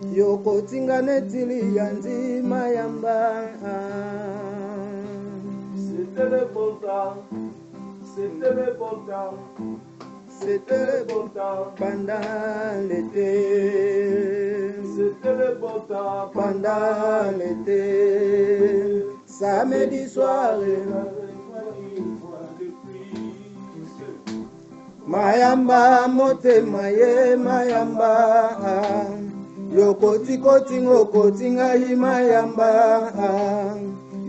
Yokotinga neti liyanzi mayamba. C'était le bon temps, c'était le bon temps, c'était le bon temps. Pendant l'été, C'était le bon temps. Pendant l'été, samedi soir. Mayamba motema ye mayamba, yokotikotinga okoti ngai mayamba,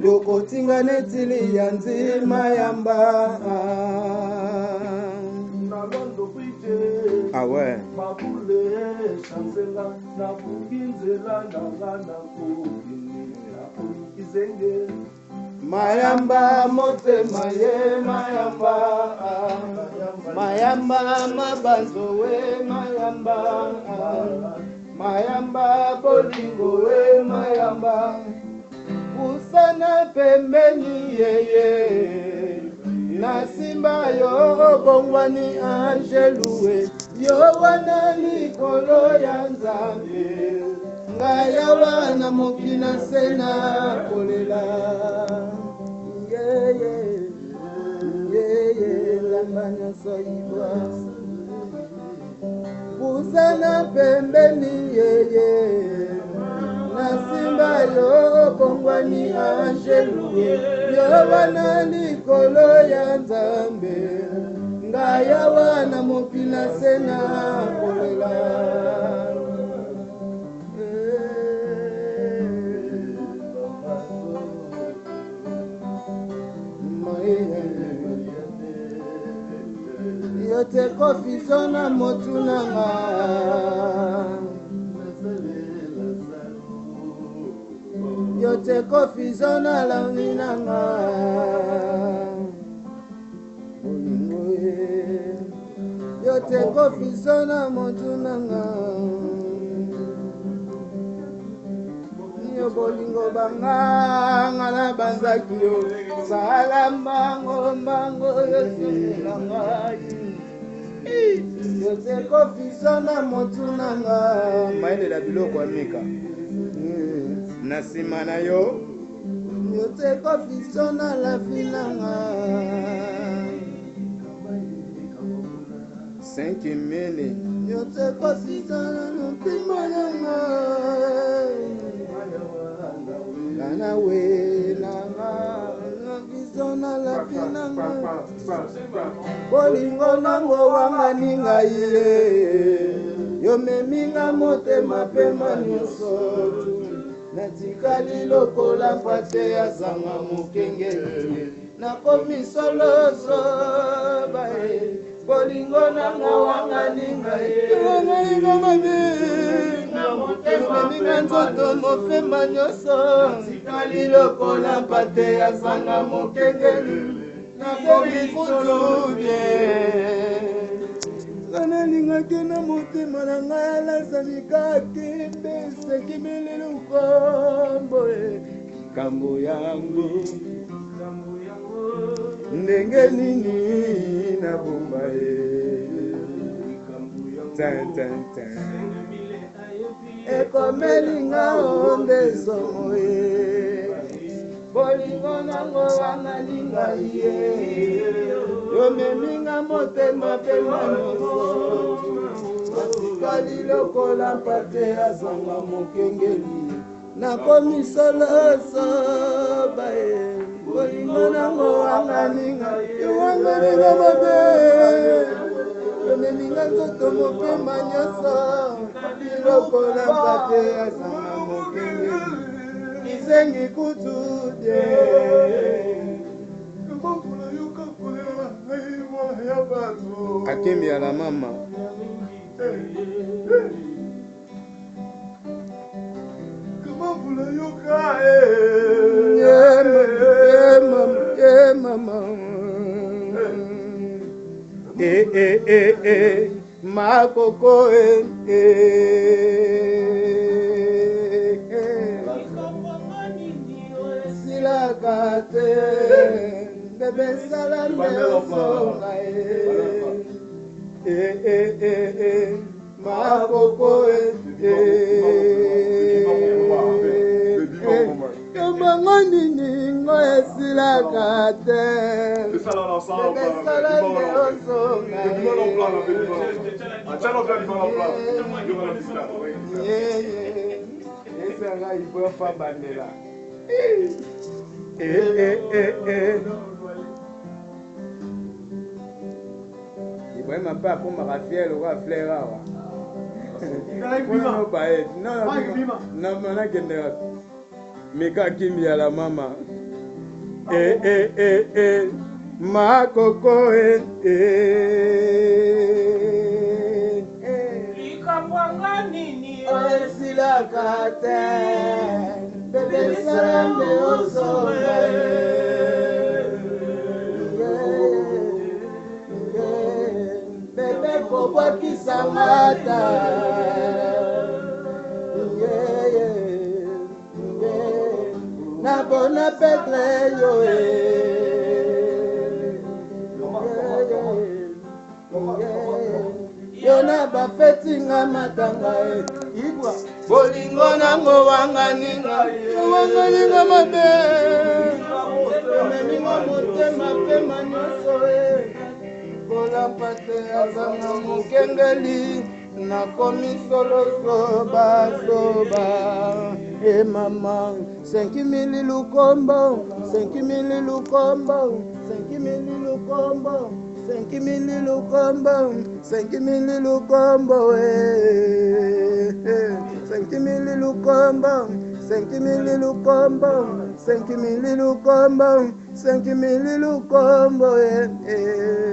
yokotinga neti liyanzi mayamba. Na London Bridge. Ah ouais. Mabule chancenga nabuki nzela nanga nakokende nakoluki zenge. Mayamba motema ye mayamba, mayamba mabanzo we mayamba, mayamba bolingo we mayamba, pusana pembeni yeye nasimba yo obongwani angeluwe yo wana likolo ya Nzambe, ngai awa na mokili na se na kolela. Yeye yeye nzamba nyonso ibwa, pusana pembeni yeye nasimba yo obongwani angeluwe yo wana likolo ya Nzambe, ngai awa na mokili na se na kolela. Yo te kofiso na motu nanga, yo te kofiso na langi nanga, bolingo ye yo te kofiso na motu nanga, yo bolingo banga nga na banzaki yo sala mbango mbango yo sengela ngai, yo te kofiso na motu nanga. Mayelela biloko ya mika na nsima na yo, yo te kofiso na lafi nanga. 5000 yo te kofiso na motema nanga, ngana we nanga biso na lafi nanga, bolingo nango wangani ngai ye yo meminga motema pema nyonso tu, natikali lokola mpate azanga mokengeli, nakomi soloso bae, bolingo nanga wangani ngai, wanganinga mabe meminga nzoto mofema nyonso, natikali lokola mpate azanga mokengeli, nakomi kutu bien. Nga nalingaki na motema na ngai alasani kakembe sekimeli lukombo e likambo yango ndenge nini nabomba ye. Tin, tin, tin. Ekomeli nga o nde somo ye, bolingo nango wangani ngai ye yomeminga motema pema nyonso, natikali lokola mpate azanga mokengeli, nakomi soloso bae, bolingo nango wangani ngai, wanganinga mabe yomeminga nzoto mopema nyonso, lokola mpate azanga mokengeli, kizengi kutu te. Akimbi ya la mama. Yeah, mama, yeah, mama, yeah, mama. Eh, eh, eh, eh, makoko eh, eh, eh. Silaka te, bebe sala nde ozonga ye. Eh, eh, eh, eh, makoko eh, eh. Likambo nini ngo esilaka te. Bebe sala nde ozonga esanga ibwa fa bandela. Ibrahima mpe akomaka fier lokola fleur awa. Mpona baye nakendeka mika kimbi ya la mama. Eh, eh, eh, eh. Makoko eh, eh, eh. Likambo anga nini? Esilaka te. Bebe sala nde ozonga. Bebe kobwakisanga ta. Nabona petre yo. Yo na bafetinga matanga e ibwa bolingo nango wanganinga wanganinga mabe omeminga motema pema nyonso e kolampa te azanga mokengeli nakomi solo soba soba e mama 5000 lukombo 5000 lukombo 5000 lukombo 5000 lukombo 5000 lukombo eh, 5000 lukombo 5000 lukombo 5000 lukombo 5000 lukombo eh, eh.